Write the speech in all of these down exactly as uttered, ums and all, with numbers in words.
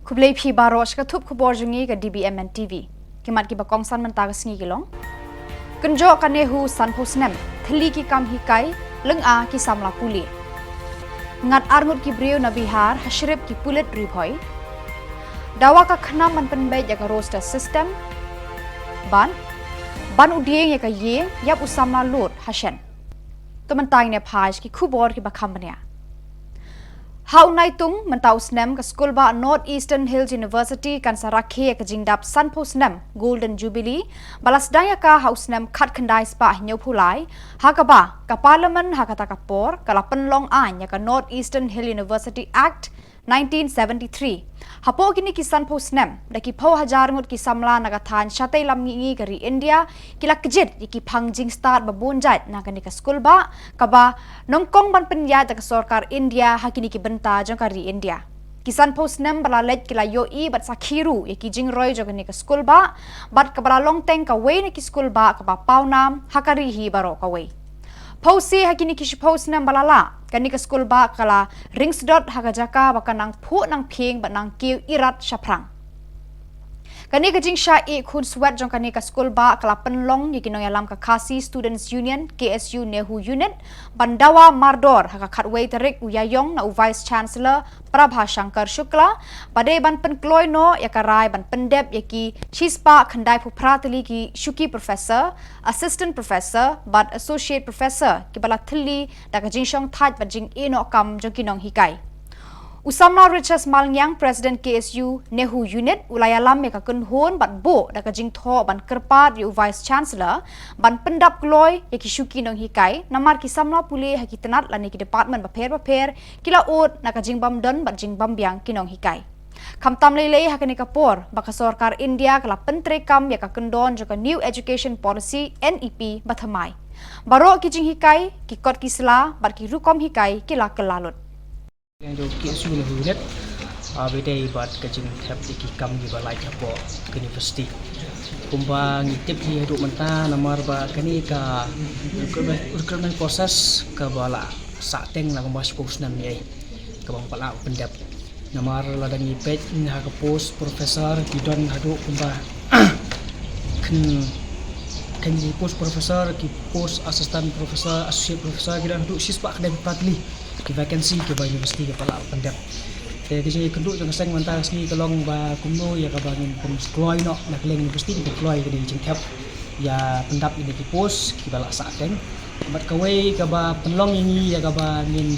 Khublei phi baroh sha ka thup khubor jong ngi ka D B M N T V. Ki mat kiba kongsan mynta ka sngi ki long: Kynjoh ka NEHU sanphew snem, thylli ki kam hikai, lynga ki samla pule. Ngat arngut ki briew na Bihar ha shrip ki pulit Ri Bhoi. Dawa ka KHNAM ban pynbeit ïa ka roster system. Ban, ban u dieng ïa ka ïing, ïap u samla lut ha shen. To mynta ngin ïa phai sha ki khubor kiba kham bniah. Ha u Naitung mynta u snem ka skulbah North Eastern Hills University kan sa rakhe ïa ka jingdap sanphew snem Golden Jubilee ba la sdang ïa ka ha u snem khatkhyndai spah hynñiewphew lai, ha kaba ka Parliament ha kata ka por ka la pynlong aiñ ïa ka North Eastern Hill University Act nineteen seventy-three. Hapoh kine ki sanphew snem, da ki phew hajar ngut ki samla na ka thaiñ shatei lam mihngi ka ri India ki la kjit ïa ki phang jingstad ba bun jait na kane ka skulbah, kaba nyngkong ban pynïaid da ka sorkar India ha kine ki bynta jong ka ri India. Ki sanphew snem ba la leit ki la ïohi bad sakhi ruh ïa ki jingroi jong kane ka skulbah, bad kaba la long teng kawei na ki skulbah kaba pawnam ha ka ri hi baroh kawei. Phewse ha kine ki shiphew snem ba la lah, kane ka skulbah ka la ringsdot ha ka jaka ba ka nang phuh nang phieng bad nang kiew irat shaphrang. Kane ka jingshah ïeh khunswet jong kane ka skulbah ka la pynlong ïa ki nongïalam ka Khasi Students Union, K S U NEHU Unit, ban dawa mardor ha ka khatwei tarik u Ïaïong na u Vice Chancellor Prabha Shankar Shukla, ba dei ban pynkloi noh ïa ka rai ban pyndep ïa ki shispah khyndaiphew phra tylli ki shuki professor, assistant professor bad associate professor kiba la thylli da ka jingshongthait bad jingïehnoh kam jong ki nonghikai. U samla Richard Malngiang, President K S U NEHU Unit, u la ïalam ïa ka kynhun bad buh da ka jingthoh ban kyrpad ïa u Vice Chancellor ban pyndap kloi ïa ki shuki nonghikai, namar ki samla pule ha ki tnat lane ki department bapher bapher ki la ud na ka jingbymdon bad jingbymbiang ki nonghikai. Khamtam lei lei ha kane ka por ba ka sorkar India ka la pyntreikam ïa ka kyndon jong ka New Education Policy, N E P, ba thymmai. Baroh ki jinghikai, ki kot ki sla bad ki rukom hikai ki la kylla lut. Jong K S U NEHU Unit, ah, ba dei bad ka jingthep ïa ki kam kiba lait hapoh ka university. Kumba ngi tip hi haduh mynta namar ba kane ka recruitment, recruitment process kaba la sah teng la kumba shiphew snem ïa kaba ngim pat lah pyndep. Namar lada ngi peit ha ka post professor ki don haduh kumba khyn, khyn ki post professor, ki post assistant professor, associate professor ki don haduh shispah khyndaiphew phra tylli ki vacancy kiba university ka pat lah pyndep. Te ka jingïakynduh jong ka seng mynta ka sngi ka long ba kumno ïa kaba ngin pynkloi noh na ka liang university, ngin pynkloi ka dei ka jingthep ïa pyndap ïa kine ki post kiba la sah teng. Bad kawei kaba pynlong ïa ngi ïa kaba ngin,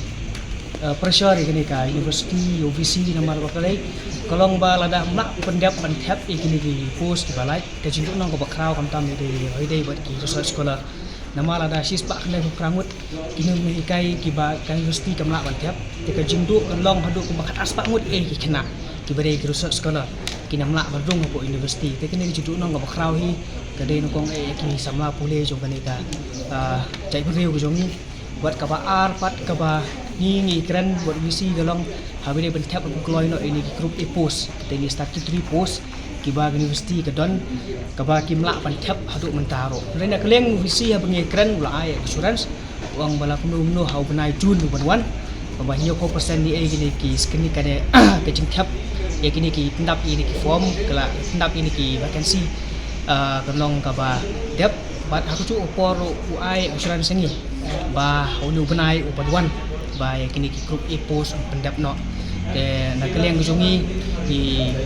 eh, pressure ïa kane ka university, ïa u V C namar ba ka dei ka long ba lada ym lah pyndep ban thep ïa kine ki post kiba lait, ka jingduhnong kaba khraw khamtam ïa dei, ïa dei bad ki research scholar. Namar lada shispah khyndaiphew phra ngut ki nonghikai kiba ka university kam lah ban thep, te ka jingduh kan long haduh kumba khatar spah ngut eh ki khynnah kiba dei ki research scholar kim lah ban rung hapoh university. Te kane ka jingduhnong kaba khraw hi ka dei nyngkong eh ki samla pule jong kane ka, ah, jaitbynriew ka jong ngi. Bad kaba ar pat kaba ngi ngi kren bad V C ka long haba dei ban thep ban kloi noh ïa kine ki group A post, kata ki statutory post kiba ka university ka don, kaba kim lah ban thep haduh mynta ruh. Hynrei na ka liang u V C haba ngi kren u la ai assurance, u ong ba la kumno kumno ha u bnai June u ban wan, ba hynñiewphew percent ïa kine ki skrini kane ka jingthep ïa kine ki pyndap ïa kine ki form, ka la pyndap ïa kine ki vacancy, ah, kan long kaba dep. Bad ha kajuh ka por ruh u ai assurance ïa ngi ba ha une u bnai u ban wan ba ïa kine ki group A post un pyndep noh. Te na ka liang ka jong ngi, ngi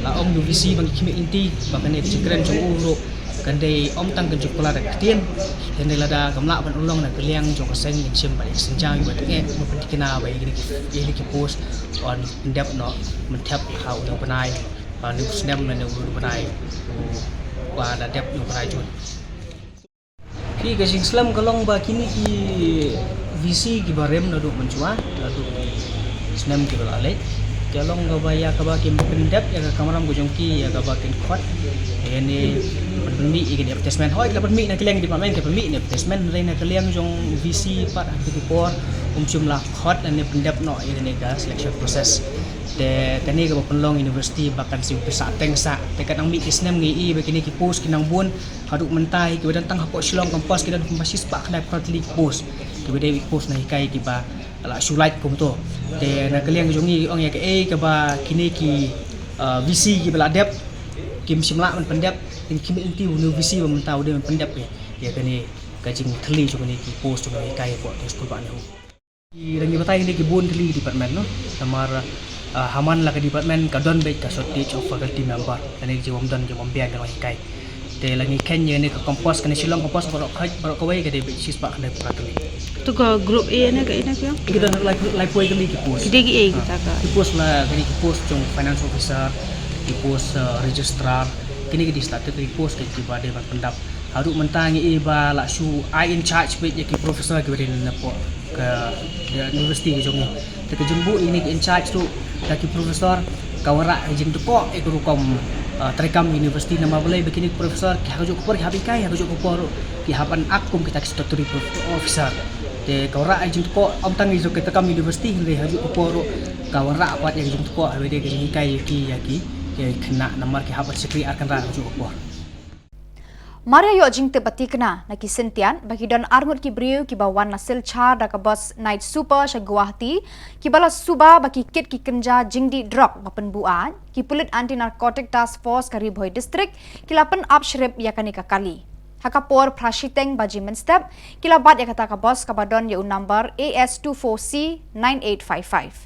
la ong ïa u V C ba ngi khmih lynti ba kane ka jingkren jong u ruh kan dei ym tang ka jingkular ka ktien, hynrei lada kam lah ban urlong na ka liang jong ka seng ngin shim bad ïa ka sienjam ïa u ba tngeh ban pynthikna ba ïa kine ki, ïa kine ki post un pyndep noh, ban thep ha une u bnai, ha une u snem lane une u bnai uba la dep, une u bnai June. Ki, ka jingslem ka long ba kine ki V C kiba rim naduh mynshuwa, naduh ki snem kiba la leit, ka long kaba ïa kaba kim pyndep ïa ka kamram ka jong ki, ïa kaba kin khot ïa kane, ban pynmih ïa kane advertisement. Hooid, la pynmih na ka liang department, ka pynmih ïa kane advertisement, hynrei na ka liang jong V C pat ha kine ki por ym shym la khot lane pyndep noh ïa kane ka selection process. Te kane kaba pynlong university ba kan shu pynshah teng sah. Te ka nang mih ki snem ngi i ba kine ki post ki nang bun, haduh mynta hi kiba don tang hapoh Shillong campus ki don kumba shispah khyndai phew phra tylli ki post, kiba dei ki post nonghikai kiba la shu lait kumto. Te na ka liang jong ngi ong ïa kaei kaba kine ki VC ki ba la dep kim shim lah ban pyndep, kin kim inti u new VC ba mynta u dei ban pyndep ïa kane ka jingthylli jong kane ki post jong kane ka ïa pok skul ba ne hu. Ki dang ïa batai ne ki bun thylli department no. Namar ha man la ka department ka don bad ka shortage of faculty member, kane ki jingwam don jingwam biang ka long hikai. Te la ngi khein ïa ne ka compost kane Shillong compost baroh kawei ka dei bad shispah kane ka thylli. Tu ka group A ne ka ina ka? Kita lai lai poi kali ki post. Kita ki A kita ka. Ki post la kali ki post jong finance officer, ki post registrar. Kini ki di start ki post ki ba dei ban pyndap. Haduh mynta ngi i ba la shu ai in charge bad ïa ki professor ki ba dei na pok ka university ki jong ngi. Te ka jingbuh ïa kine ki in charge tu da ki professor ka wanrah ka jingdukok ïa ka rukom treikam university namar balei ba kine ki professor ki ha kajuh ka por ki hap hikai, ha kajuh ka por ki hap ban ak kum kita ki statutory officer. Te ka wanrah ka jingdukok ym tang ïa ka treikam university hynrei ha kajuh ka por ka wanrah pat ïa ka jingdukok ha ba dei ka jinghikai ïa ki ïa ki khynnah namar ki hap ban shakri ar kynrad ha kajuh ka por. Mar ïa ïoh jingtip ba tikna na ki syntiat ba ki don arngut ki briew ki ba wan na Silchar da ka bus Night Super sha Guwahati, ki ba la suba ba ki kit ki kynja jingdih drok ba pynbuaid, ki pulit Anti Narcotic Task Force ka Ri Bhoi District ki la pynap shrip ïa kane ka kali. Ha ka por phra shiteng baje mynstep ki la bat ïa kata ka bus ka ba don ïa u number A S two four C nine eight five five.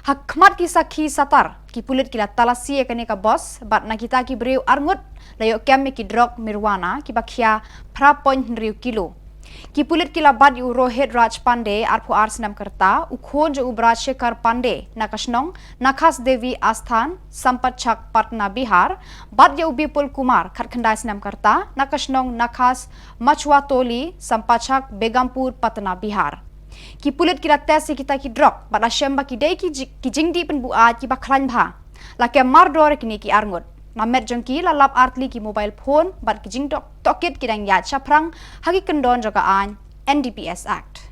Ha khmat ki sakhi satar ki pulit ki la talasi ïa kane ka bus bad na kita ki briew arngut la ïoh kem ïa ki drok marijuana ki ba khia phra point hynriew kilo. Ki pulit ki la bat ïa u Rohit Raj Pandey arphew ar snem ka rta, u khun jong u Braj Shekhar Pandey na ka shnong Nakhas Devi Asthan, Sampachak, Patna, Bihar, bat ïa u Bipul Kumar khatkhyndai snem ka rta na ka shnong Nakhas Machwatoli, Sampachak, Begampur, Patna, Bihar. Ki pulit ki la test ïa kita ki drok bad la shem ba ki dei ki jingdih pynbuaid ki ba khlaiñ bha. La kem mardor ïa kine ki arngut. Na met jong ki la lap artylli ki mobile phone bad ki jingtohkit ki dang ïaid shaphrang ha ki kyndon jong ka aiñ N D P S Act.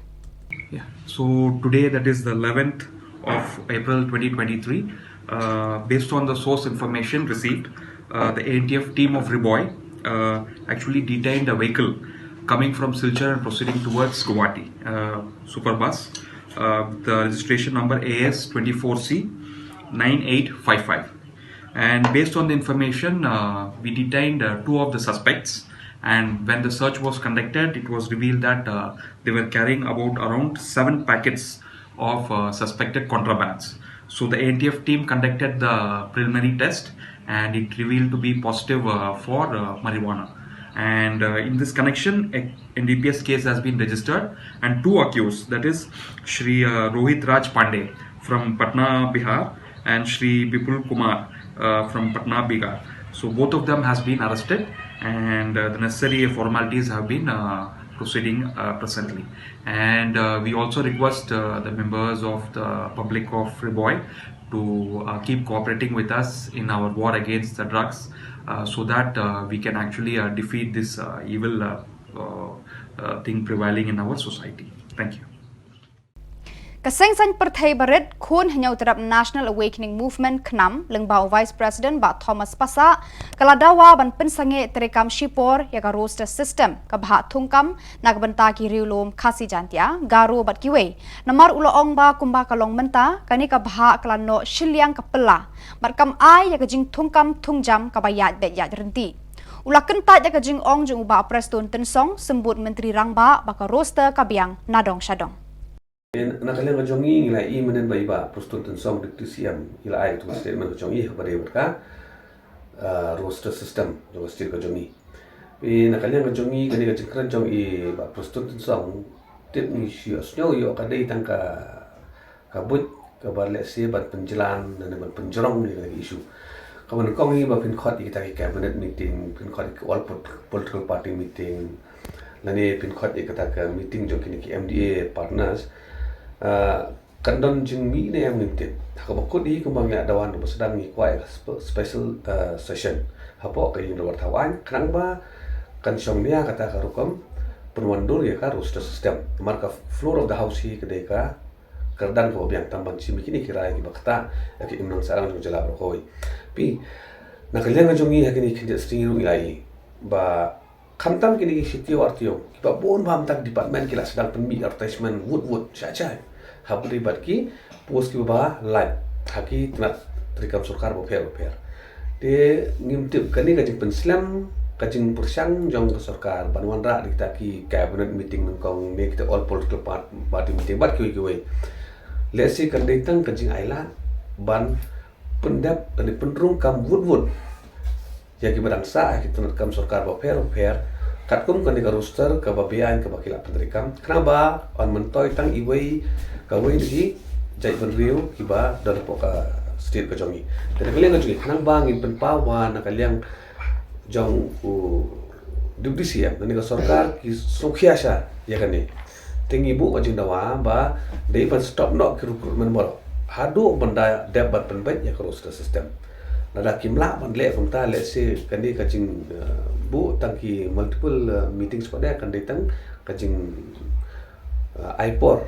Yeah. So today, that is the eleventh of April twenty twenty-three, uh, based on the source information received, uh, the A N T F team of Ri Bhoi uh, actually detained a vehicle coming from Silchar and proceeding towards Guwahati, uh, super bus. Uh, the registration number A S twenty-four C nine eight five five. And based on the information, uh, we detained uh, two of the suspects. And when the search was conducted, it was revealed that uh, they were carrying about around seven packets of uh, suspected contrabands. So the A N T F team conducted the preliminary test and it revealed to be positive uh, for uh, marijuana. And uh, in this connection, a N D P S case has been registered and two accused, that is Shri uh, Rohit Raj Pandey from Patna, Bihar, and Shri Bipul Kumar uh, from Patna, Bihar. So both of them has been arrested and uh, the necessary formalities have been uh, proceeding uh, presently. And uh, we also request uh, the members of the public of Ri Bhoi to uh, keep cooperating with us in our war against the drugs uh, so that uh, we can actually uh, defeat this uh, evil uh, uh, uh, thing prevailing in our society. Thank you. Ka Seng Saiñ Pyrthei barit khun hynñiewtrep National Awakening Movement KNAM lyngba u Vice President Bah Thomas Passah ka la dawa ban pynsangeh treikam shipor ïa ka roster system ka bhah thungkam na ka bynta ki riewlum Khasi Jaintia, Garo bad kiwei. Namar u la ong ba kumba ka long mynta kane ka bhah ka la noh shiliang ka pylla bad kam ai ïa ka jingthungkam thungjam ka ba ïaid beit ïaid rynti. U la kyntait ïa ka jingong jong u Bah Prestone Tynsong, Symbud Myntri Rangbah, ba ka roster ka biang na dong sha dong. Na ka liang ka jong i ngi la i mynnin ba i Bah Prestone Tynsong Deputy C M i la ai ka statement ka jong i ha ba dei bad ka roster system jong ka state ka jong i. Phi na ka liang ka jong i kane ka jingkren jong i Bah Prestone Tynsong tip ngi shu ïohsngew ïoh ka dei tang ka ka buit ka ba lehse ban pynjlan ne ban pynjrong ïa ka issue. Ka ban kong i ba phin khot ïa kita ki cabinet meeting, phin khot ïa ki all political party meeting, lane phin khot ïa kata ka meeting jong kine ki M D A partners. Kan don jingmih ne em ngim tip. Ha kaba kut hi kumba ngi la dawa na ba sdang ngi kwah ïa ka special session hapoh ka ïing dorbar thaw aiñ khnang ba kan shong nia kata ka rukom pynwandur ïa ka roster system. Namar ka floor of the house hi ka dei ka kyrdan kaba biang tam ban shim ïa kine ki rai kiba ktah ïa ka imlang sahlang jong ka jylla baroh kawei. Phi na ka liang ka jong ngi ha kine ki khyndiat sngi ruh ngi la i ba khamtam kine ki shi taïew ar taïew kiba bun bha mynta ki department ki la sdang pynmih advertisement wut wut shai shai ha pdeng bad ki post kiba lait ha ki tnat treikam sorkar bapher bapher. Te ngim tip kane ka jingpynslem, ka jingpyrshang jong ka sorkar ban wanrah da kita ki cabinet meeting nyngkong ne kita all political part-, party meeting bad kiwei kiwei. Lehse kan dei tang ka jingailad ban pyndep, kane pynrung kam wut wut ïa kiba dang sah ha ki tnat kam sorkar bapher bapher, katkum kane ka roster kaba beaiñ kaba ki la pyntreikam. Khnang ba yn myntoi tang iwei kawei na ki jaitbynriew kiba don hapoh ka state ka jong ngi. Te na ka liang ka jong ngi, khnang ba ngin pynpaw ba na ka liang jong u Deputy C M, na ka sorkar ki sngewkhia sha ïa kane. Te ngi buh ka jingdawa ba dei ban stop noh ki recruitment baroh haduh ban da dep ban pynbeit ïa ka roster system. Lada kim lah ban leh kumta, lehse kane ka jing, eh, buh tang ki multiple, eh, meetings pat de kan dei tang ka jing, eh, ai por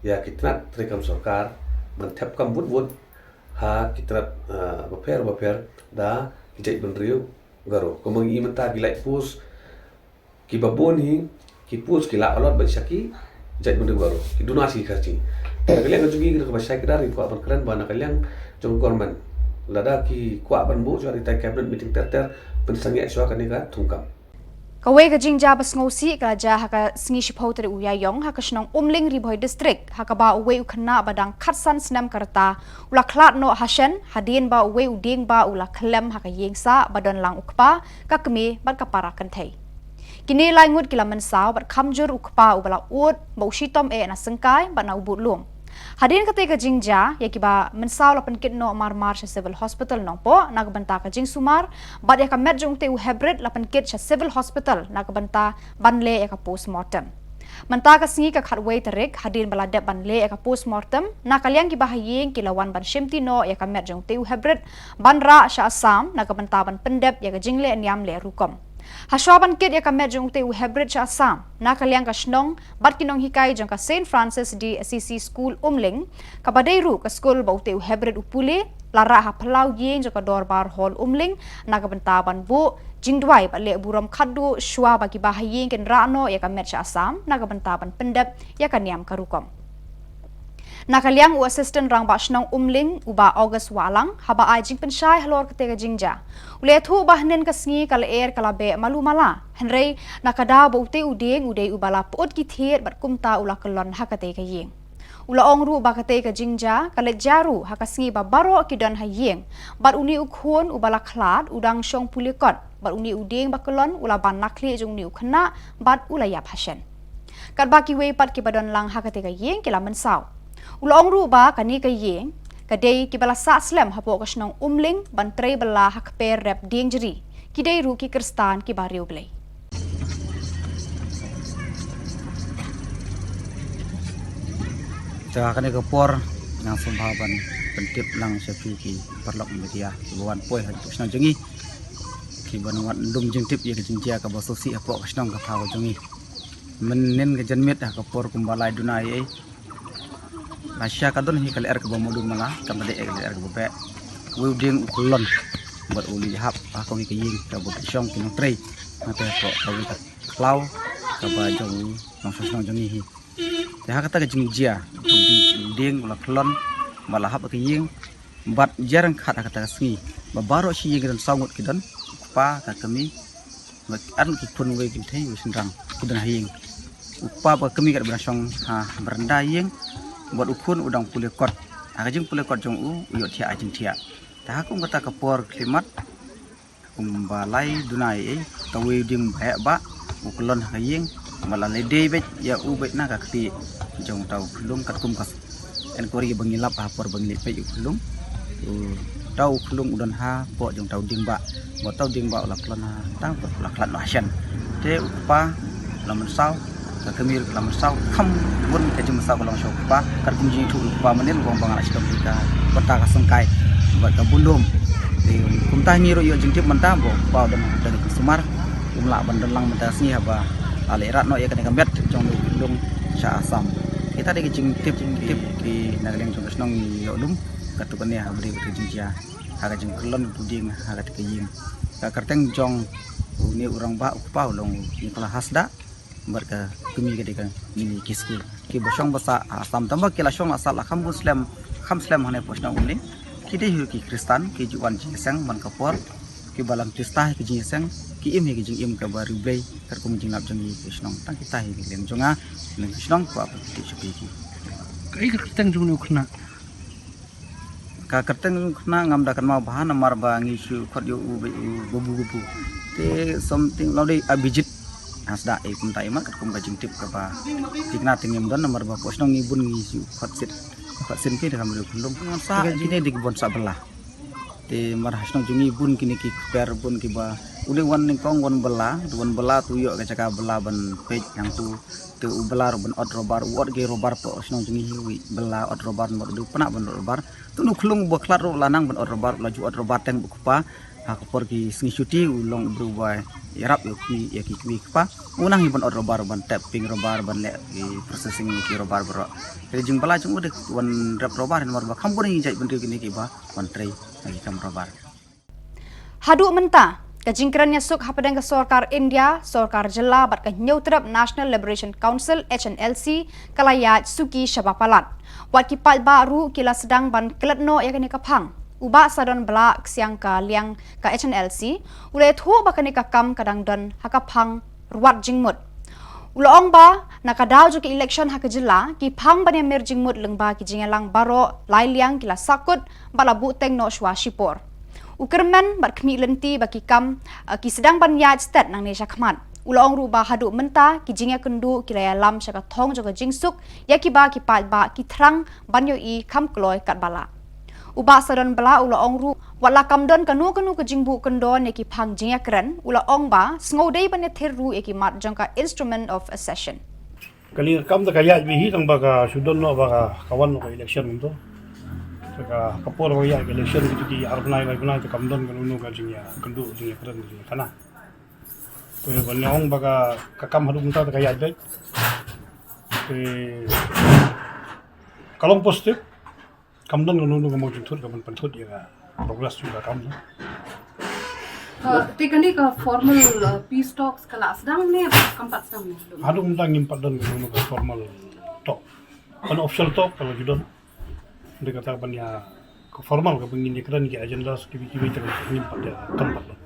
ïa ki tnat treikam sorkar ban thep kam wut wut ha ki tnat, eh, bapher bapher da ki jaitbynriew Garo. Kumba ngi i mynta ki lait post kiba bun hi, ki post ki lah allot beit sha ki jaitbynriew Garo, ki duna shi kharci. Na ka liang ka jong ngi kaba shai kdar ngi kwah ban kren ba na ka liang jong government, lada ki kwah ban buh shuwa kita ki cabinet meeting ter ter, pynsangeh shuwa kane ka thungkam. Kawei ka jingjia ba sngewsih ka la jia ha ka sngi shiphew tarik u Ïaïong ha ka shnong Umling, Ri Bhoi District, ha kaba uwei u khynnah ba dang khatsan snem ka rta u la khlad noh ha shen hadien ba uwei u dieng bah u la khlem ha ka ïing sah ba don lang u kpa, ka kmie bad ka para kynthei. Kine lai ngut ki la mynsaw bad kham jur u kpa uba la ud ba u shitom eh na syngkai bad na u budlum. Hadien katei ka jingjia, ïa kiba mynsaw la pynkit noh mar mar sha Civil Hospital Nongpoh na ka bynta ka jingsumar, bad ïa ka met jong utei u hybrid la pynkit sha Civil Hospital na ka bynta ban leh ïa ka postmortem. Mynta ka sngi ka khatwei tarik, hadien ba la dep ban leh ïa ka postmortem, na ka liang kiba ha ïing ki la wan ban shimti noh ïa ka met jong utei u hybrid ban rah sha Assam na ka bynta ban pyndep ïa ka jingleh niam leh rukom. Hashwa ban kit ïa ka met jong utei u hybrid sha Assam, na ka liang ka shnong bad ki nonghikai jong ka Saint Francis de Assisi School Umling, kaba dei ruh ka skul ba utei u hybrid u pule, la rah ha phyllaw ïing jong ka Dorbar Hall Umling na ka bynta ban buh jingduwai bad leh burom khatduh shwa ba kiba ha ïing kin rah noh ïa ka met sha Assam na ka bynta ban pyndep ïa ka niam ka rukom. Na ka liang u Assistant Rangbah Shnong Umling, u Bah August Wahlang, haba ai jingpynshai halor katei ka jingjia, u la ïathuh ba hynnin ka sngi ka lyer ka la beh malu mala, hynrei na ka daw ba utei u dieng u dei uba la pyut ki thied bad kumta u la kyllon ha katei ka ïing. U la ong ruh ba katei ka jingjia ka leit jia ruh ha ka sngi ba baroh ki don ha ïing, bad une u khun uba la khlad u dang shong pule kot, bad une u dieng ba kyllon u la ban na khlieh jong une u khynnah bad u la ïap ha shen. Katba kiwei pat kiba don lang ha katei ka ïing ki la mynsaw. U la ong ruh ba kane ka ïing ka dei kiba la sah slem hapoh ka shnong Umling ban trei bylla ha kper rep dieng jri. Ki dei ruh ki Khristan kiba riewblei. Te ha kane ka por nga sngewbha ban pyntip lang sha phi ki paralok media kiba wan poi ha ka shnong jong ngi, kiban wan lum jingtip ïa ka jingjia kaba sngewsih hapoh ka shnong ka thaw jong ngi. Mynhynnin ka janmiet ha ka por kumba lai duna ei ei, lashai ka don hi ka lyer kaba malu mala, kam dei ka lyer kaba beh. Uwei u dieng u kyllon bad u la ïahap ha kawei ka ïing kaba ki shong ki nongtrei. Nangta hapoh kawei ka khlaw kaba jong u nongshnong jong ngi hi. Te ha kata ka jingjia, u dieng u la kyllon bad la hap ha ka ïing, bad jia ryngkat ha kata ka sngi ba baroh shi ïing ki don saw ngut ki don, u kpa, ka kmie, bad ar ngut ki khun, wei kynthei wei shynrang ki don ha ïing. U kpa bad ka kmie ka dang shong ha baranda ïing, bad u khun u dang pule kot. Ha ka jingpule kot jong u, u ïohthiah ha jingthiah. Te ha kum kata ka por khlieh mat, kumba lai duna ei ei, kawei u dieng ba heh bah u kyllon ha ka ïing, bad la leit dei beit ïa u beit na ka khlieh jong uta u khyllung, katkum ka enquiry ba ngi lap ha por ba ngi leit peit u khyllung. Uta u khyllung u don hapoh jong uta u dieng bah, bad uta u dieng bah u la kyllon ha tang ba u la khlad noh ha shen. Te u kpa u la mynsaw, ka kmie ruh ka la mynsaw, kham bun ka jingmynsaw ka long sha u kpa, katkum jingïathuh u kpa mynhynnin, u ong ba nga la shitom hi ka bynta ka syngkai bad ka bun lum. Te kumta ngi ruh ïoh jingtip mynta ba u kpa u don ha ka jingsumar, um lah ban don lang mynta ka sngi haba la leit rah noh ïa kane ka met jong u khyllung sha Assam. Kita dei ki jingtip, jingtip ki na ka liang jong ka shnong ngi ïoh lum, katto katne haba dei ka jingjia ha ka jingkyllon u dieng ha kata ka ïing. Ka kyrteng jong une u rangbah u kpa u long u Nicholas Hasda, bad ka kmie ka dei ka Mini Kiskul. Kiba shong ba sah ha Assam, tangba ki la shong la sah la kham bun slem, kham slem hangne hapoh shnong Umling. Ki dei hi ki Khristan, ki ju wan jingïaseng man ka por, ki ba lam Khrista hi ki jingïaseng, ki im hi ki jingim kaba riewblei, katkum jinglap jong ngi ki shnong. Tang kita hi ki liang jong nga, liang ki shnong, kwah ba ki tip sha phi ki. Kaei ka kyrteng jong u khynnah? Ka kyrteng jong u khynnah ngam da kynmaw bha namar ba ngi shu khot ïa u ba u Babu Babu. Te something la u dei Abhijit Hasda, eh, kumta i mat katkum ka jingtip kaba thikna te ngim don namar ba poi shnong ngi bun ngi shu khot sien. Khot sien ki da kam riewkhunlung. Ngan sa kine dei ki bun sa bylla. Te mar ha shnong jong ngi bun kine ki kper bun kiba u dei wan nyngkong wan bylla, te wan bylla te u ïoh ka jaka bylla ban peit hangtu, te u bylla ruh ban ot rubber, u ot ki rubber poi shnong jong ngi hi u bylla ot rubber namar u dei u pynah ban ot rubber. Te u khunlung ba khlad ruh la nang ban ot rubber, la ju ot rubber teng ba u kpa. Ha ka por ki sngi shuti u long u briew ba ïarap ïa u kmie, ïa ki kmie kpa. U nang hi ban ot rubber, ban tap ping rubber, ban leh ki processing ïa ki rubber baroh. Te jingbylla jong u dei wan rep rubber namar ba kham bun ïa ki jait bynriew kine kiba wan trei ha ki kam rubber. Haduh mynta, ka jingkren ïasuk hapdeng ka sorkar India, sorkar jylla bad ka Hynñiewtrep National Liberation Council, H N L C, ka la ïaid suki shaba palat. Wat ki paidbah ruh ki la sdang ban klet noh ïa kane ka phang. U Bah Sadon Blah, ksiang ka liang ka H N L C, u la ïathuh ba kane ka kam ka dang don ha ka phang ruat jingmut. U la ong ba na ka daw jong ka election ha ka jylla, ki phang ban ïamir jingmut lyngba ki jingïalang baroh lai liang ki la sahkut bad la buhteng noh shuwa shipor. U kyrmen bad khmih lynti ba ki kam, eh, ki sdang ban ïaid stet nangne shakhmat. U la ong ruh ba haduh mynta ki jingïakynduh ki la ïalam sha ka thong jong ka jingsuk ïa kiba ki paidbah ki thrang ban ïohi kham kloi katba lah. U Bah Sadon Blah u la ong ruh, wat la kam don kano kano ka jingbuh kyndon ïa ki phang jingïakren, u la ong ba sngewdei ban ïathir ruh ïa ki mat jong ka Instrument of Accession. Kane ka kam te ka ïaid beit hi tang ba ka shu don noh ba ka, ka wan noh ka election mynta. Te ka, ka por ba ka ïaid ka election kito ki ar bnai lai bnai te kam don kano kano ka jingïakynduh, jingïakren, jingïakana. Te ban ong ba ka, ka kam haduh mynta te ka ïaid beit. Te ka long positive. Kam don kano kano ka mawjingthut ka ban pynthut ïa ka progress jong ka kam. Uh, te kane ka formal, uh, peace talks ka la sdang ne kam pat sdang ne? Haduh mynta ngim pat don kano kano ka formal talk. Unofficial talk ka la ju don. Dei kata ban ïa ka formal ka ban ngin ïakren ki agendas kiwei kiwei te ngim pat ïa kam pat don.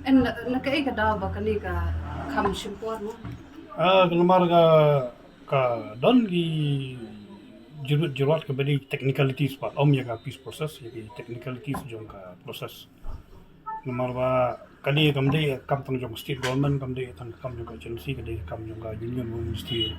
En na kaei ka daw ba kane ka kham shim por mo? Ah, ka namar ka ka don ki jurut jurut kaba dei technicalities pat, ym ïa ka peace process, ïa ki technicalities jong ka process. Namar ba kane kam dei kam tang jong state government, kam dei tang kam jong ka agency, ka dei kam jong ka union ministry.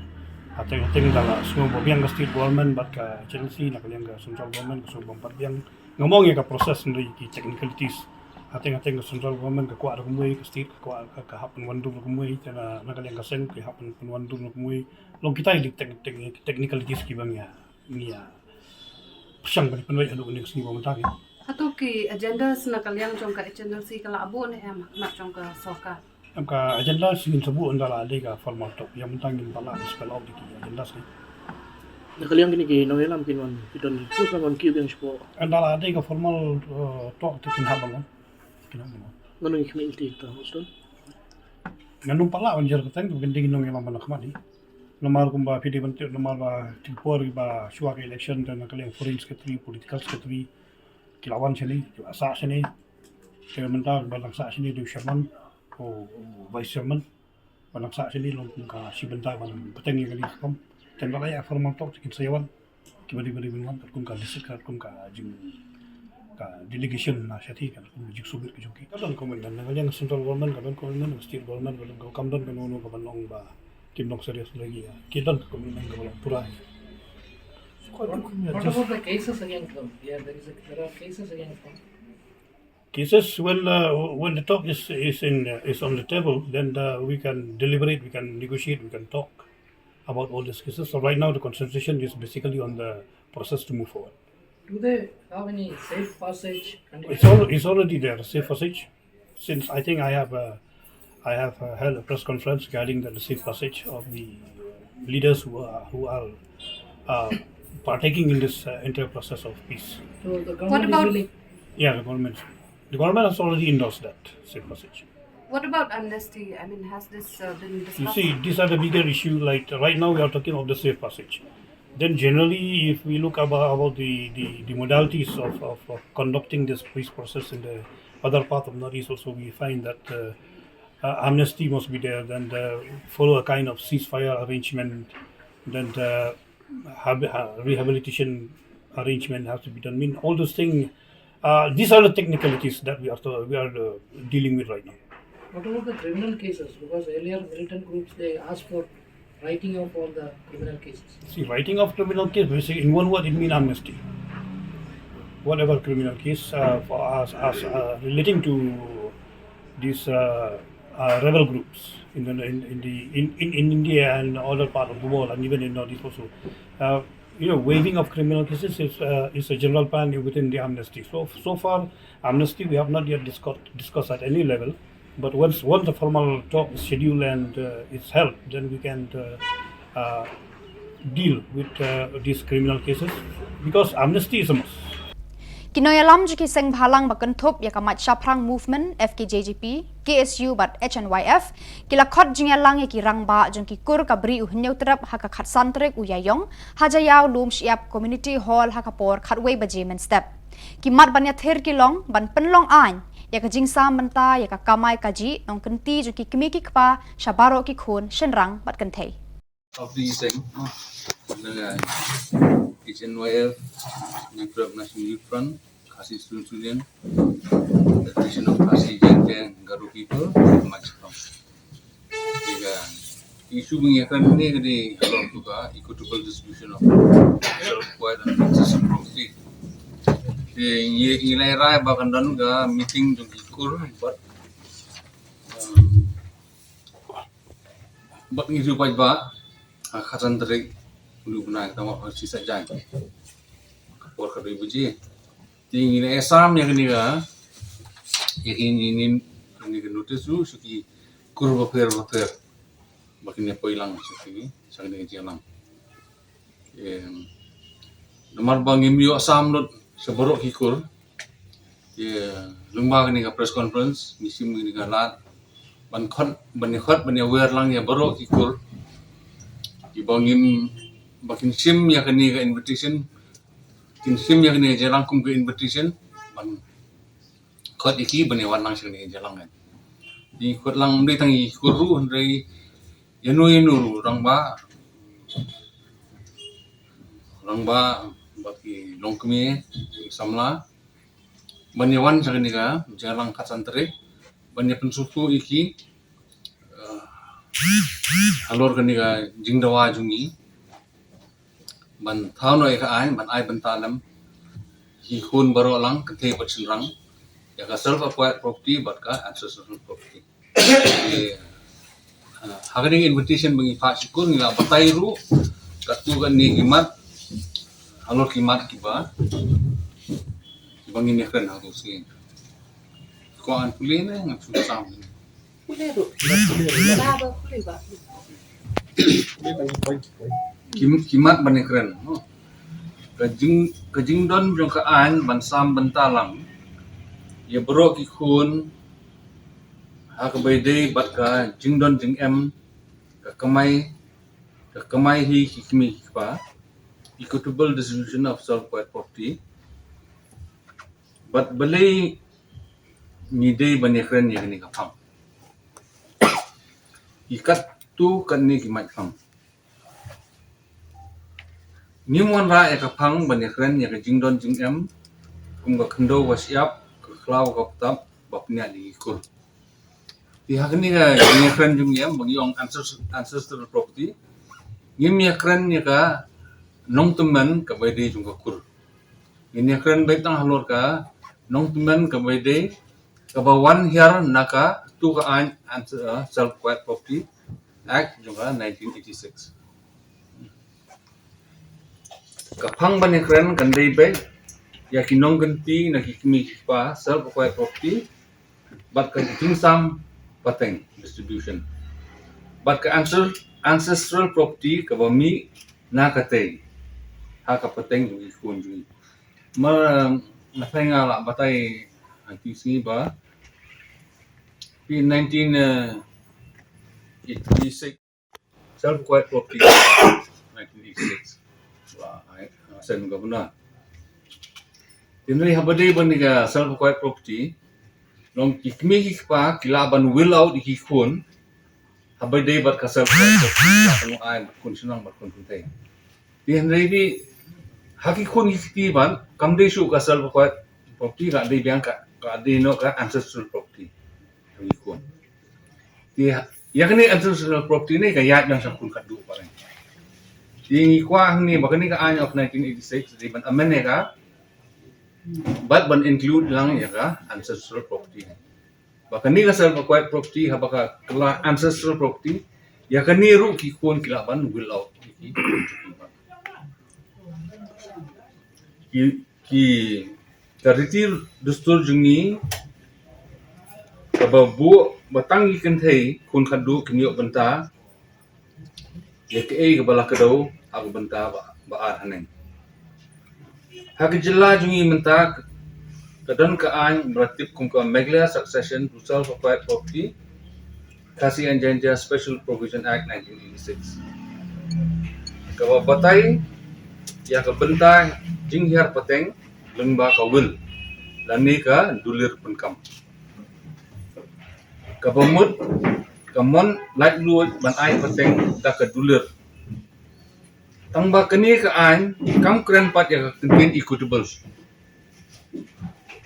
Hateng hateng da la sngewbha biang ka state government bad ka agency na ka liang ka central government ka sngewbha biang. Nga mong ïa ka process hynrei ki technicalities. Hateng hateng ka central government ka kwah da kumwei, ka state ka kwah ka, ka hap pynwandur da kumwei, te na, na ka liang ka seng ka hap pynwandur da kumwei. Long kita ïa ki tec-, tec-, technicalities kiba ngi ïa, ngi ïa pyrshang ban pynwai haduh kane ka sngi ba mynta ki. Hato ki agendas na ka liang jong ka H N L C ka la buh ne em ha khmat jong ka sorkar? Em, ka agendas ngin sa buh ynda la dei ka formal talk. Ïa mynta ngim pat lah spell out ïa ki agendas ki. Na ka liang kine ki nongïalam kin wan, ki don ki pus wan kiew biang shapoh. Ynda la dei ka formal, eh, talk te kin hap ban wan. Kin hap ban wan. Ngano ngi khmih lynti ta, Houston? Ngan ym pat lah ban jer kyrteng, kin dei ki nongïalam ba na khmat hi. Namar kumba phi dei ban tip namar ba ki por ba shuwa ka election te na ka liang foreign secretary, political secretary ki la wan shane, ki la sah shane. Te mynta ba dang sah shane dei u chairman, u, u vice chairman. Ba dang sah shane long kum ka shi bynta ban bteng ïa kane ka kam. Te ynda la ïa formal talk te kin sa ïa wan. Kiba dei ba dei ban wan katkum ka list, katkum ka jing, ka delegation na shathie, katkum ka jingsubmit ka jong ki. Ka don commitment na ka liang central government, ka don commitment na state government, ka don, kam don kano kano ka ban ong ba kim long serious lagi ïa. Ki don commitment ka ban long pura ïa. What, what about the cases against them? Yeah, there is a, there are cases against them. Cases, when, uh, when the talk is, is in, uh, is on the table, then, uh, we can deliberate, we can negotiate, we can talk about all these cases. So right now, the concentration is basically on the process to move forward. Do they have any safe passage conditions? It's al-, it's already there, safe passage. Since I think I have, uh, I have, uh, held a press conference regarding the safe passage of the leaders who are, who are, uh, partaking in this, uh, entire process of peace. So the government is willing? Yeah, the government. The government has already endorsed that safe passage. What about amnesty? I mean, has this, uh, been discussed? You see, these are the bigger issue. Like, right now, we are talking of the safe passage. Then generally, if we look about, about the, the, the modalities of, of, of conducting this peace process in the other part of Northeast also, we find that uh, uh, amnesty must be there, then the follow a kind of ceasefire arrangement, then the hab- uh, rehabilitation arrangement has to be done. I mean, all those things, uh, these are the technicalities that we are, to, we are uh, dealing with right now. What about the criminal cases? Because earlier militant groups, they asked for writing of all the criminal cases. See, writing of criminal case, basically, in one word, it means amnesty. Whatever criminal case uh, for us, us uh, relating to these uh, uh, rebel groups in the in, in the in, in, in India and other part of the world, and even in Northeast also. Uh, you know, waiving of criminal cases is uh, is a general plan within the amnesty. So so far, amnesty we have not yet discussed discussed at any level. But once once the formal talk is scheduled and uh, is held, then we can uh, uh, deal with uh, these criminal cases because amnesty is a must. Ki nongïalam jong ki seng bhalang ba kynthup ïa ka Mait Shaphrang Movement, F K J G P, K S U bad H N Y F ki la khot jingïalang ïa ki rangbah jong ki kur ka Bri u Hynñiewtrep ha ka khatsan tarik u Ïaïong ha Jaïaw Lumshyiap Community Hall ha ka por khatwei baje mynstep. Ki mat ban ïathir ki long ban pynlong aiñ ïa ka jingsam bynta ïa ka kamai kajih nongkynti jong ki kmie ki kpa sha baroh ki khun shynrang bad kynthei. Of the same, dengan H N Y F, Hynñiewtrep National Youth Front, Khasi Students Union, Federation of Khasi Jaintia and Garo People, Mait Shaphrang. Tiga isu bang ïa kan ni ka di halor tu ka equitable distribution of self acquired and ancestral property. Di ngi ngi lai rai ba kan don ka meeting jong ki kur, but um, bad ngi ju paidbah ha ka khatsan tarik u bnai, tang ba shi sa jaiñ ka por khatwei baje. Te ngi la ïasam ïa kane ka, ïa kane ka notice ruh sha ki kur bapher bapher ba kin ïa poi lang sha kane, sha kane ka jingïalang. Namar ba ngim ïoh sam lut sha baroh ki kur. Te lyngba kane ka press conference ngi shim kane ka lad ban khot, ban ïa khot, ban ïa wer lang ïa baroh ki kur kiba ngim, ba kin shim ïa kane ka invitation, kin shim ïa kane ka jingïalang kum ka invitation ban khot ïa ki ban ïa wan lang sha kane ka jingïalang. Ngi khot lang ym dei tang ïa ki kur ruh, hynrei ïano ïano ruh, rangbah, rangbah bad ki longkmie, ki samla, ban ïa wan sha kane ka jingïalang khatsan tarik ban ïa pynsngewthuh ïa ki halor kane ka jingdawa jong ngi ban thaw noh ïa ka aiñ ban ai bynta lem ki khun baroh lang, kynthei bad shynrang, ïa ka self acquired property bad ka ancestral property. Ha kane ka invitation ba ngi phah sha ki kur ngi la batai ruh katto katne ki mat halor ki mat kiba, kiba ngin ïa kren ha kato ka sngi. Ko an pule ne ngan shu sam ne. Pule ruh. Ba ba pule ba. Ki, ki mat ban ïa kren. Ka jing, ka jingdon jong ka aiñ ban sam bynta lang ïa baroh ki khun ha kaba ïadei bad ka jingdon jingem, ka kamai, ka kamai hi ki kmie ki kpa, equitable distribution of self acquired property. Bad balei ngi dei ban ïa kren ïa kane ka phang? Ki katto katne ki mait phang. Ngim wanrah ïa ka phang ban ïa kren ïa ka jingdon jingem kum ka khyndew ka shyiap, ka khlaw ka btap ba pynïaid ïa ki kur. Te ha kane ka jingïakren jong ngi ba ngi ong ancestral property, ngim ïakren ïa ka nongtymmen kaba ïadei jong ka kur. Ngin ïakren beit tang halor ka nongtymmen kaba ïadei, kaba wan hiar na ka, tu ka aiñ, Self Acquired Property Act jong ka nineteen eighty-six. Ka phang ban ïakren kan dei beit ïa ki nongkynti na ki kmie ki kpa, self acquired property, bad ka jingsam pateng, distribution, bad ka ancestral property kaba mih na katei ha ka pateng jong ki khun jong ngi. Namar nga tharai nga lah batai ha ki sngi ba in nineteen eighty-six, Self Acquired Property Act nineteen eighty-six. Ba ai, sen ka buna. Hynrei haba dei ban ïa ka self acquired property, long ki kmie ki kpa ki lah ban will out ïa ki khun. Haba dei bad ka self acquired property, ki lah ban ai bad khun shnong bad khun kynthei. Te hynrei dei ha ki khun ki kti ban kam dei shuh ka self acquired property, ka dei biang ka, ka dei noh ka ancestral property. Ki khun. Te ïa kane ancestral property ne ka ïaid biang sha khun khatduh ba. Te ngi kwah hangne ba kane ka aiñ of nineteen eighty-six dei ban amend ïa ka bad ban include lang ïa ka ancestral property. Ba kane ka self acquired property haba ka kylla ancestral property, ïa kane ruh ki khun ki lah ban will out. Ki, ki ka riti dustur jong ngi kaba buh ba tang ki kynthei khun khatduh kin ïoh bynta ïa kaei kaba la kdew ha ka bynta ba, ba ar haneng. Ha ka jylla jong ngi mynta ka don ka aiñ ba la tip kum ka Meghalaya Succession to Self Acquired Property, Khasi and Jaintia Special Provision Act nineteen eighty-six. Kaba batai ïa ka bynta jinghiar pateng lyngba ka will lane ka dulir pyndonkam. Kaba mut ka mon laitluid ban ai pateng da ka dulir. Tang ba kane ka aiñ kam kren pat ïa ka kyntien equitable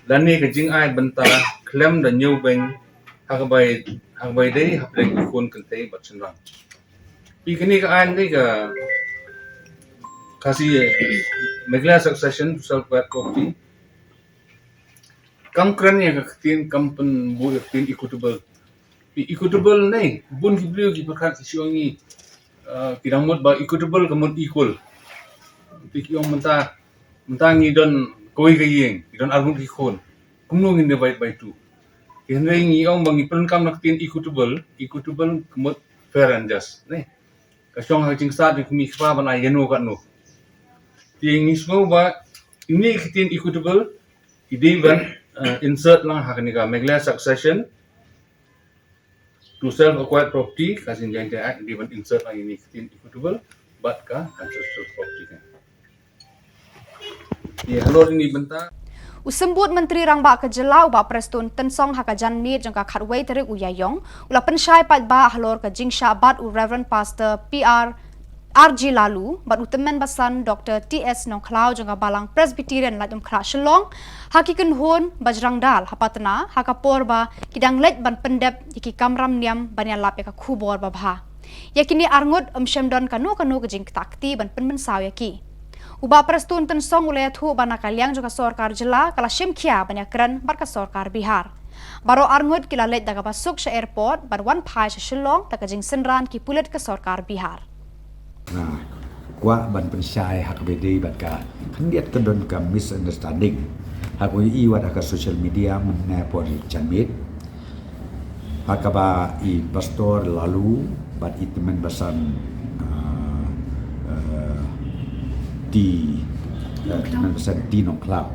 lane ka jingai bynta khlem da ñiewbeiñ ha kaba, ha kaba dei hapdeng ki khun kynthei bad shynrang. Phi, kane ka aiñ ne ka Khasi, Meghalaya Succession to Self Acquired Property kam kren ïa ka ktien, kam pynbuh ïa ka ktien equitable. Phi, equitable ne bun ki briew ki pyrkhat ki shu ong ngi, ah, ki dang mut ba equitable ka mut equal. Phi, ki ong mynta, mynta ngi don kawei ka ïing, ngi don arngut ki khun, kumno ngin divide by two? Te hynrei ngi ong ba ngi pyndonkam na ka ktien equitable, equitable ka mut fair and just ne. Ka shong ha ka jingstad jong ki kmie ki kpa ban ai ïano katno. Te ngi sngew ba ine i ktien equitable i dei ban, eh, insert lang ha kane ka Meghalaya Succession to Self Acquired Property, Khasi and Jaintia Act, i dei ban insert lang ine i ktien equitable bad ka ancestral property ka. Ïa, halor ine i bynta. U Symbud Myntri Rangbah ka jylla u Bah Prestone Tynsong ha ka janmiet jong ka khatwei tarik u Ïaïong u la pynshai paidbah halor ka jingshah bat u Reverend Pastor P R R G Laloo bad u tymmen basan Doctor T S Nongkhlaw jong ka Balang Presbyterian Laitumkhrah Shillong ha ki kynhun bajrong dal ha Patna ha ka por ba ki dang leit ban pyndep ïa ki kamram niam ban ïalap ïa ka khubor babha. Ïa kine arngut ym shym don kano kano ka jingktah kti ban pynmynsaw ïa ki. U Bah Prestone Tynsong u la ïathuh ba na ka liang jong ka sorkar jylla ka la shim khia ban ïakren bad ka sorkar Bihar. Baroh arngut ki la leit da kaba suk sha airport ban wan phai sha Shillong da ka jingsynran ki pulit ka sorkar Bihar. Nga kwah ban pynshai ha kaba ïadei bad ka khyndiat ka don ka misunderstanding ha kaba ïohi wat ha ka social media mynne por janmiet. Ha kaba i Pastor Laloo bad i tymmen basan, ah, eh, T, eh, tymmen basan T Nongkhlaw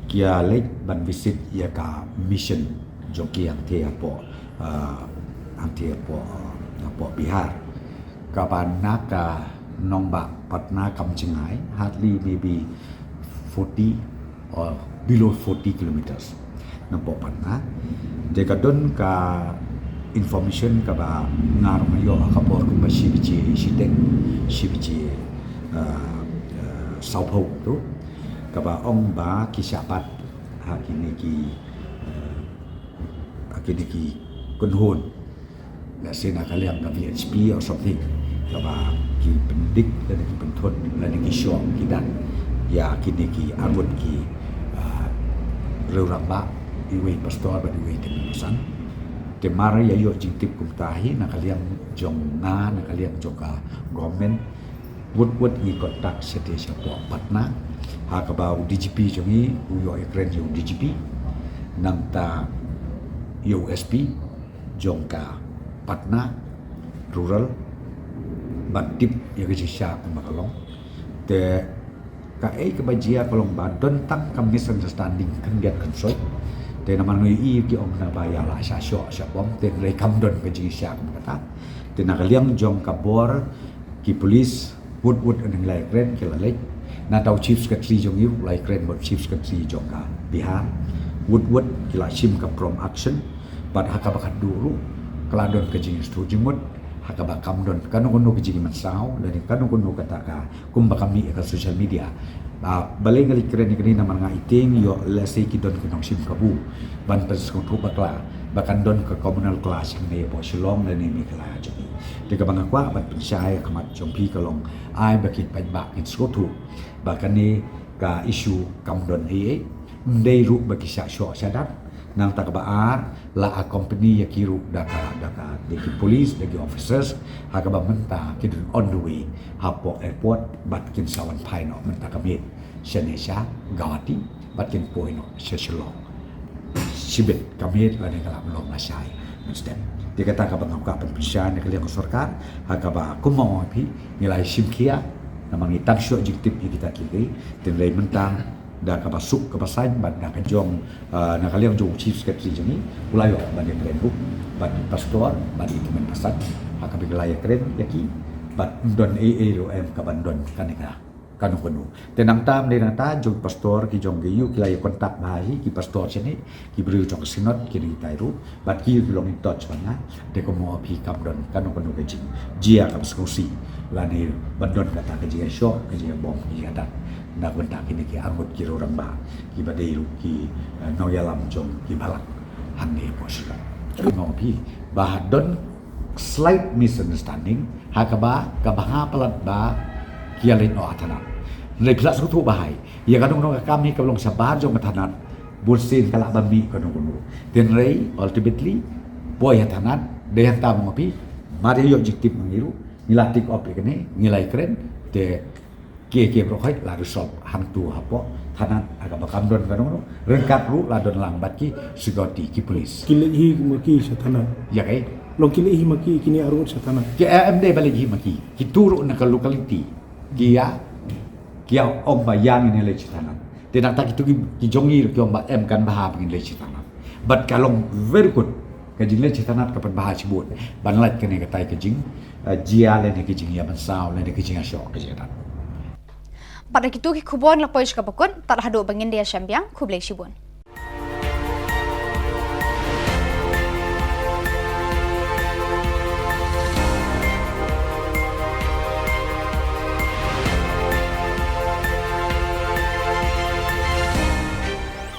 ki ïa leit ban visit ïa ka mission jong ki hangtei hapoh, ah, hangtei hapoh, hapoh Bihar. Kaba na ka nongbah Patna kam jngai, hardly maybe forty or below forty kilometers napoh Patna. Te ka don ka information kaba nga ruh nga ïoh ha ka por kumba shi baje shiteng, shi baje, ah, ah, sawphew tu, kaba ong ba ki shah bat ha kine ki, ah, ha kine ki kynhun. Lehse na ka liang ka V H P or something, kaba ki pyndik lane ki pynthut lane ki shoh ki dan ïa kine ki arngut ki, ah, riew rangbah, iwei i pastor bad iwei i tymmen basan. Te mar ïa ïoh jingtip kumta hi, na ka liang jong nga, na ka liang jong ka government, wut wut ngi contact shatei shapoh Patna ha kaba u D G P jong ngi u ïoh ïakren ïa u D G P, nangta ïa u S P jong ka Patna Rural ban tip ïa ka jingshisha kumba ka long. Te kaei kaba jia ka long ba don tang ka misunderstanding khyndiat khynsoit. Te namar ngi ïohi ki ong naba ïa la shah shoh shah bom, te hynrei kam don ka jingshisha kumba kata. Te na ka liang jong ka bor ki police Wut wut ngi la ïakren ki la leit. Nangta u Chief Secretary jong ngi ruh la ïakren bad Chief Secretary jong ka Bihar. Wut wut ki la shim ka prompt action. Bad ha kaba khatduh ruh ka la don ka jingïasyllok jingmut ha kaba kam don kano kano ka jingmynsaw lane kano kano kata ka kumba ka mih ha ka social media. Ba, balei nga leit kren ïa kane namar nga i tieng ïoh lehse ki don ki nongshim kabu ban pynsngewthuh bakla ba kan don ka communal clash hangne hapoh Shillong lane Meghalaya jong ngi. Te kaba nga kwah ban pynshai ha khmat jong phi ka long ai ba ki paidbah kin sngewthuh ba kane ka issue kam don ei ei. Ym dei ruh ba ki shah shoh shah dat. Nangta kaba ar, la accompany ïa ki ruh da ka, da ka, da ki police, da ki officers, ha kaba mynta ki don on the way hapoh airport bad kin sa wan phai noh mynta ka miet shane sha Guwahati bad kin poi noh sha Shillong. Shibit ka miet lane ka la long lashai mynstep. Te kata kaba nga kwah ban pynshai na ka liang ka sorkar, ha kaba kum ma ong phi, ngi la shim khia namar ngi tang shuh jingtip ïa kita ki ri. Te hynrei mynta da kaba suk kaba saiñ bad da ka jong, ah, na ka liang jong u Chief Secretary jong ngi u la ïoh ban ïakren ruh bad i pastor bad i tymmen basan ha kaba ki la ïakren ïa ki bad ym don ei ei ruh em kaban don kane ka kano kano. Te nangta ym dei nangta jong pastor ki jong ki ïoh ki la ïa contact bha hi ki pastor shane, ki briew jong ka synod ki ri tai ruh. Bad ki ïoh ki long in touch bad nga. Te kum ma ong phi kam don kano kano ka jingjia kaba sngewsih lane ban don kata ka jingïashoh ka jingïabom ka jingïadat na ka bynta kine ki arngut ki rangbah kiba dei ruh ki, eh, nongïalam jong ki balang hangne hapoh Shillong. Kum ma ong phi ba ha don slight misunderstanding ha kaba ka bha palat ba ki ïa leit noh ha thanat. Hynrei phi lah sngewthuh ba hai ïa kano kano ka kam hi kaba long shabar jong ka thanat. Bun sien ka lah ban mih kano kano. Te hynrei ultimately poi ha thanat, dei hangta ma ong phi, mar ïa ïoh jingtip ma ngi ruh, ngi la take up ïa kane, ngi la ïakren, te ki ki baroh hi la resolve hangtu hapoh thanat ha kaba kam don kano kano. Ryngkat ruh la don lang bad ki security, ki police. Ki leit hi ma ki sha thanat? Ïa kaei? Long ki leit hi ma ki kine arngut sha thanat? Ki, eh, ym dei ba leit hi ma ki. Kitu ruh na ka locality ki ïa, ki ïa ong ba ïa ngin ïa leit sha thanat. Te nangta kitu ki, ki jong ngi ruh ki ong ba em, kan bha ba ngin leit sha thanat. Bad ka long very good. Ka jingleit sha thanat ka pynbha shibun ban lait kane katai ka jing, eh, jia lane ka jingïamynsaw lane ka jingïashoh ka jingïadat. Bad da kitu ki khubor ngi la poi sha kaba kut, tad haduh ba ngin da ïashem biang, khublei shibun.